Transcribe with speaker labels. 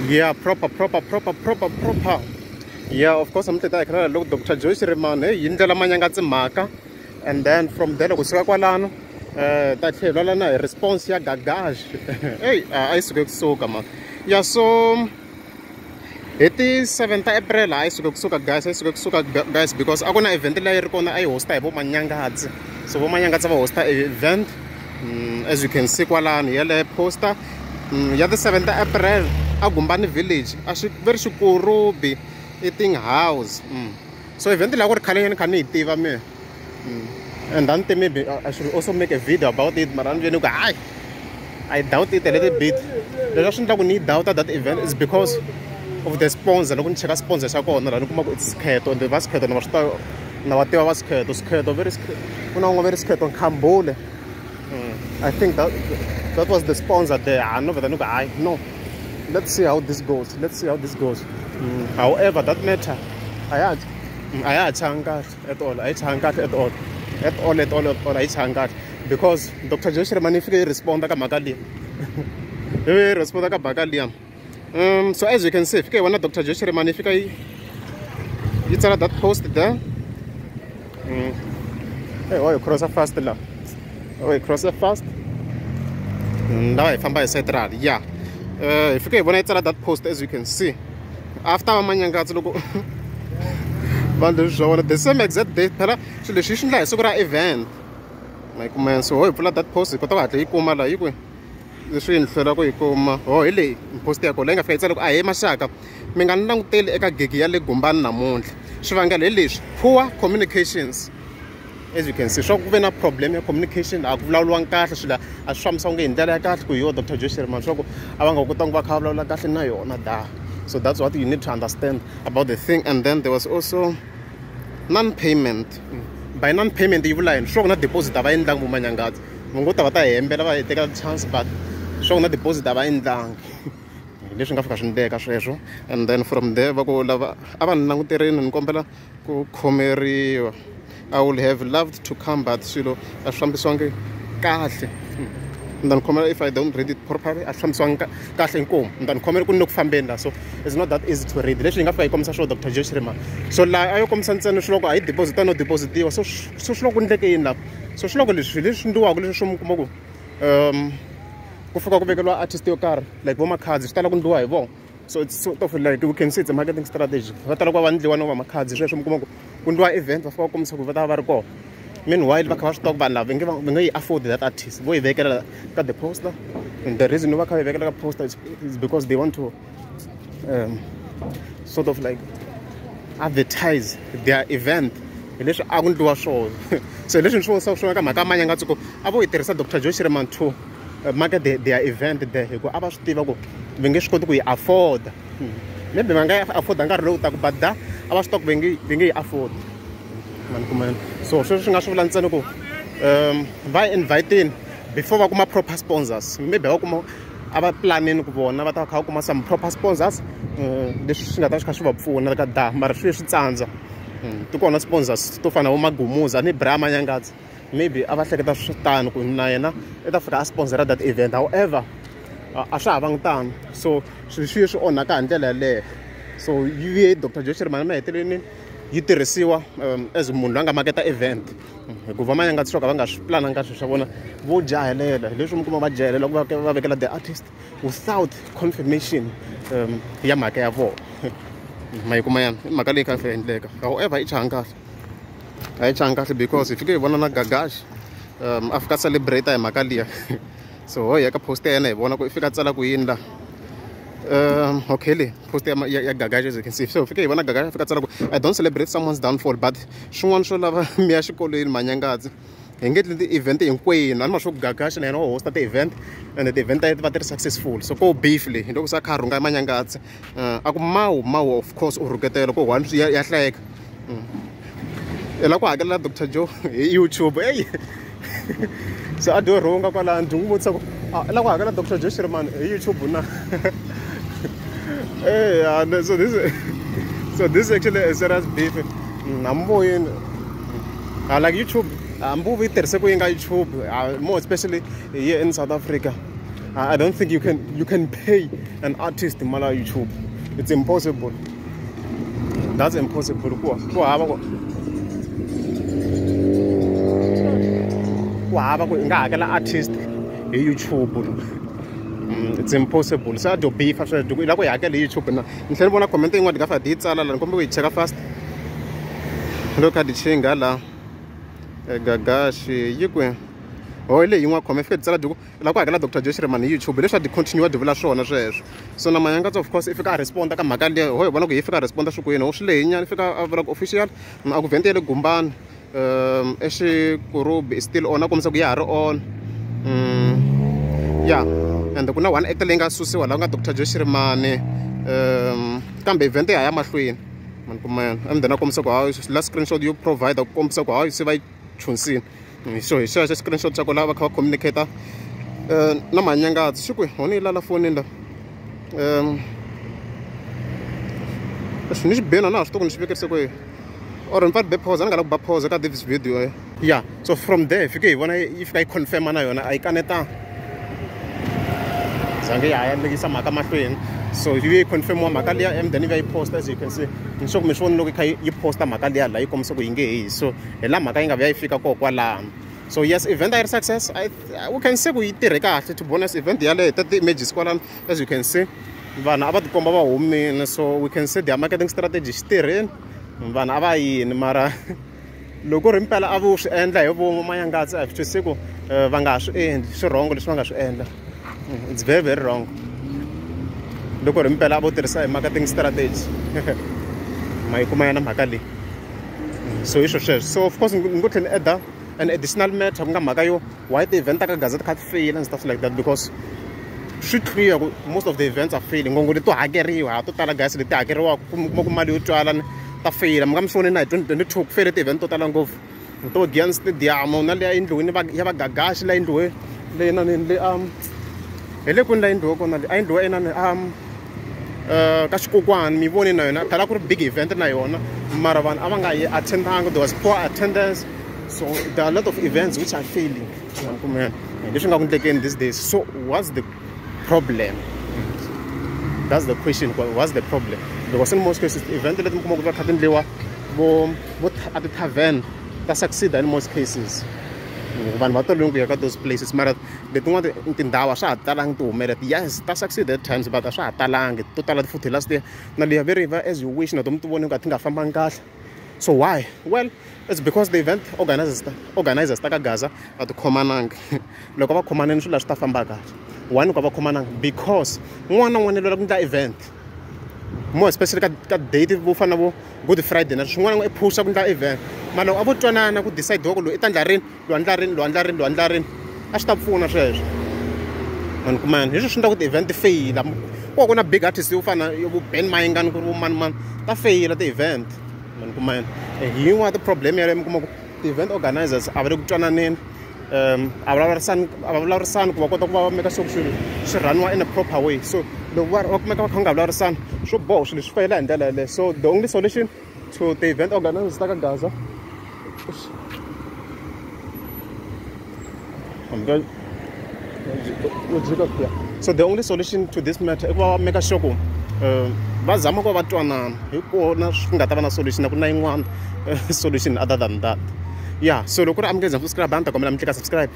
Speaker 1: Yeah, proper, proper, proper, proper, proper. Yeah, of course, I'm teta loko Dr. Joe Shirimani yi ndlela Manyangatsi mhaka, and then from there loko suka kwalano ta tlhela na hi response ya Gagash. Hey, a yi suke kusuka man. Yeah, so hi ti 7 ta April a yi suke kusuka guys, a yi suke kusuka guys because a ku na event leyi ri kona a yi hosta hi vo Manyangatsi. So vo Manyangatsi va hosta event, as you can see kwalano yale poster ya the 7 ta April a Gumbani village a xi veri Xikurubi eating house. So event leyi a ku ri khale nyana kha ni yi tiva mina. And then maybe I should also make a video about it, mara ni ku hayi, I doubt it a little bit. Leswi swi endla ku ni doubt that event is because of the sponsor. Loko ni cheka sponsor xa kona laha ni kuma ku it's Sikheto, and va Sikheto na va swi tiva, na va tiva va Sikheto, Sikheto very ku na un'we very Sikheto Nkhambule. I think that was the sponsor there. I know that ni ku hayi, no, let's see how this goes, let's see how this goes. However, that matter a ya ha changi kahle at all, a yi changi kahle at all, at all, at all, at all, a yi changi kahle because Dr. Joe Shirimani yi fike yi responda ka mhaka liya, yi responda ka mhaka liya. So as you can see, fike hi vona Dr. Joe Shirimani yi fika yi tsala that post there. Hey, oh, you cross fast la, oh, you cross fast. Lawa hi famba hi side rali. Yeah, hi fike hi vona yi tsala that post, as you can see. After va Manyangatsi loko vanhu leswi swa vona the same exact date, phela swilo leswi yi swi endla hi siku ra event. Ma yi kuma, so ho hi pfula that post hi kota ku hatla yi kuma laha yi ku leswi yi ni hlwela ku yi kuma. Ho hi leyi post ya kona leyi nga fika yi tsala ku ahee maxaka, mi nga ni languteli eka gigi ya le Gumbani namuntlha. Xivangelo hi leswi, poor communications. As you can see, swa ku ve na problem ya communication, a ku vulavuriwangi kahle, swilo a swi fambisiwangi hi ndlela ya kahle ku hi yo Dr. Joe Shirimani, swa ku a va nga kotangi va kha va vulavula kahle na yona da. So that's what you need to understand about the thing. And then there was also non-payment. By non-payment yi vula yini? Swa ku na deposit a va endlangi vo Manyangatsi, va ngo ta va ta hembela va hi teka chance, but swa ku na deposit a va endlangi, leswi nga fika swi ndleka sweswo. And then from there va ku lava a va ni languterini, ni kombela ku khomeriwa, I would have loved to come but swilo a swi fambisiwangi kahle. Ni ta ni khomela if I don't read it properly, a swi fambisiwangi kahle. Inkomu, ni ta ni khomela ku ni le ku fambeni la, so it's not that easy to read. Leswi yi nga fika yi kombisa swo Dr. Joe Shirimani, so laha a yo kombisa ntsena swi loko a yi deposita no depositiwa. So so swi loko ku ndleke yini laha? So swi loko leswi leswi ndliwaka leswi swo mi kuma ku ku fika ku vekeliwa artist yo karhi like vo Makhadzi, swi tala ku ndliwa hi vona. So it's sort of like we can see it's a marketing strategy. Va tala ku va va ndliwa no va Makhadzi sweswo, mi kuma ku ku ndliwa event va fika va kombisa ku va ta va va ri kona, meanwhile va kha va swi tiva ku vanhu lava va nge va nge yi afford that artist, vo yi vekela ka the poster. And the reason va kha va yi vekela ka poster is because they want to sort of like advertise their event. Hi leswi a ku ndliwa swona. So hi leswi ni swi vonisaka swona ka mhaka ya Manyangatsi, ku a vo yi tirhisa Dr. Joe Shirimani to market their event there, hi ku a va swi tiva ku va nge swi koti ku yi afford. Maybe va nga yi afford nkarhi lowu taka, but da a va swi tiva ku va nge yi afford. Mani kuma, so sweswi swi nga swi vula ntsena ku va invitini before va kuma proper sponsors. Maybe va kuma a va planini ku vona va ta va kha va kuma some proper sponsors, leswi swi nga ta swi kha swi va pfuna ka da, mara swi swi tsandza. Ti kona sponsors to fana na vo Magumuza ni Bra Manyangatsi, maybe a va hleketa swi tano ku na yena i ta fika a sponsora that event. However, a swa ha vangi tano, so swilo swi ye swi onhaka hi ndlela yaleyo. So yi vuye Dr. Joe Shirimani maheteleleni yi tirhisiwa as munhu loyi a nga maketa event, hikuva Manyangatsi swo ka va nga swi plananga swilo swa vona, vo jahelela. Hi leswi mi kuma va jahelela ku va vekela the artist without confirmation ya mhaka ya vona. Ma yi kuma yana i mhaka leyi kha yi endleka. However, yi changi kahle, a yi changi kahle because hi fike hi vona na Gagash a fika celebrate hi mhaka liya. So ho hi ya ka post ya yena hi vona ku i fika tsala ku yini la. Okay, le post ya Gagash, as you can see. So fike hi vona Gagash a fika tsala ku I don't celebrate someone's downfall, but swin'wana swo lava mi ya xikolweni Manyangatsi, hi nge endli ti-event hinkwenu. A ni ma swo ku Gagash na yena wa hosta ti-event and ti-event ta yena ti va ti ri successful. So ko beef leyi hi loko se a kha a rhunga Manyangatsi, a ku mawu mawu, of course u rhuketela ku one ya hlayeka i lava ku hakela Dr. Joe hi YouTube. Ey, so a dyo rhunga kwalano, ndzi n'wi vutisa ku i lava ku hakela Dr. Joe Shirimani hi YouTube na? Hey, so this is actually a serious beef. Hambi like YouTube, hambi u yi tirhise ku yi nga YouTube, more especially here in South Africa. I don't think you can pay an artist mali ya YouTube. It's impossible. That's impossible. Ku hava ku i nga hakela artist hi YouTube. It's impossible. Se a dyo beefa sweswo i lava ku yi hakela hi YouTube na. Ni tlhela ni vona comment yin'wana di nga fa di yi tsala la ni kombela ku yi cheka fast. Loko kha di chinga la Gagashi yi kwihi? Oh, hi leyi yin'wana comment fike di tsala di ku i lava ku hakela Dr. Joe Shirimani hi YouTube leswi a di continue di vula swona sweswo. So na Manyangatsi of course i fika a responda ka mhaka liya ho hi vona ku hi fika a responda swi kwini ho swi lehi nyana i fika a vula ku official a ku vhente ya le Gumbani exikurubi is still on a kombisa ku ya ha ri on. Yeah, and ku na one actor leyi nga susiwa laha ku nga Dr. Joe Shirimani kambe event ya ha ya mahlweni mani kuma yena and then a kombisa ku hayi last screenshot yo provide ku kombisa ku hayi se va yi chunsini. So hi xexo screenshot xa kona va kha va communicate na Manyangatsi xi kwihi ho ni yi lala fonini la leswi ni xi beni a na ha swi tivi ku ni xi vekerise kwihi or ni fanele be pause a ni nga la ku ba pause ka this video. Yeah, so from there fike hi vona yi fika yi confirma na yona a yi kanetanga zange ya ha ya lekisa mhaka mahlweni. So yi confirm mhaka liya and then yi va yi post as you can see. Ni sure ku mi swi voni loko yi kha yi posta mhaka liya laha yi kombisa ku yi nge he. So hi laha mhaka yi nga vuya yi fika koho kwalano. So yes, event a yi ri success. We can say ku yi tirhe kahle to be honest. Event yaleyo hi ta ti-images kwalano as you can see. Vanhu a va tikomba va humile, so we can say their marketing strategy xi tirheni. Vanhu a va yini mara loko ri mpela a vo swi endla hi vomu Manyangatsi a hi swi twisisi ku va nga ha swi endli swi wrong leswi va nga swi endla. It's very very wrong. Loko ri mpela a vo tirhisa hi marketing strategy ma yi kuma yana mhaka leyi. So hi swo sweswo. So of course ni ngo tlhela ni add an additional matter ku nga mhaka yo why ti-event ta ka Gaza ti kha ti fail and stuff like that because swi clear ku most of the events are failing. Ngongo leti to hakeriwa to tala guys leti hakeriwaka ku kuma ku mali yo twala ta fail. Mi nga mi swi voni na hi 2022 ku fail ti-event to tala ngopfu to Giyani Stadium na liya endliweni ya va Gagashi la endliwe leyi na nini le hi le kwini la endliwe kona a endliwe enani ka xikokwani mi voni na yona phela ku ri big event na yona mara vanhu a va nga yi attendanga, there was poor attendance. So there are a lot of events which are failing leswi nga ku endlekeni these days. So what's the problem? That's the question. What's the problem? Because in most cases event leti mi kuma ku va kha ti endliwa vo a ti-tavern ta succeed in most cases. Vanhu va tolovele ku ya ka those places mara letin'wana tindhawu a swa ha talangi ti humelela. Yes, ta succeed at times but a swa ha talangi to tala futhi last year na liya ve ri va as you wish na to mi ti voni ku a ti nga fambangi kahle. So why? Well, it's because the event organizers ta ka Gaza a ti khomananga. Loko va khomaneni swilo swi ta famba kahle. One ku va khomananga because un'wana na un'wana lwa ku endla event more especially ka date vo fana vo Good Friday na swin'wana i phusha ku endla event mara loko a vo twanana ku decide ku loyi i ta endla rini loyi endla rini loyi endla rini loyi endla rini a swi ta pfuna sweswo mani kumani hi sweswo swi endla ku ti-event ti feyila. Ku ku na big artist yo fana yo vo Ben Mayengani ku ri vo mani mani ta feyila ti-event mani kumani. Hi yin'wana ti-problem yaleyo mi kuma ku ti-event organizers a va le ku twananeni a vulavurisani ku va kota ku va make sure swilo swi rhaniwa in a proper way. So loko va kumeka va kha va nga vulavurisani swo boha swilo swi feyila hi ndlela yaleyo. So the only solution to the event organizers ta ka Gaza so the only solution to this matter i ku va make sure ku va zama ku va twanana hi kona swi nga ta va na solution a ku na yin'wana solution other than that. Yeah, so loko ri amukeza subscribe a ni ta kombela mi tlika subscribe.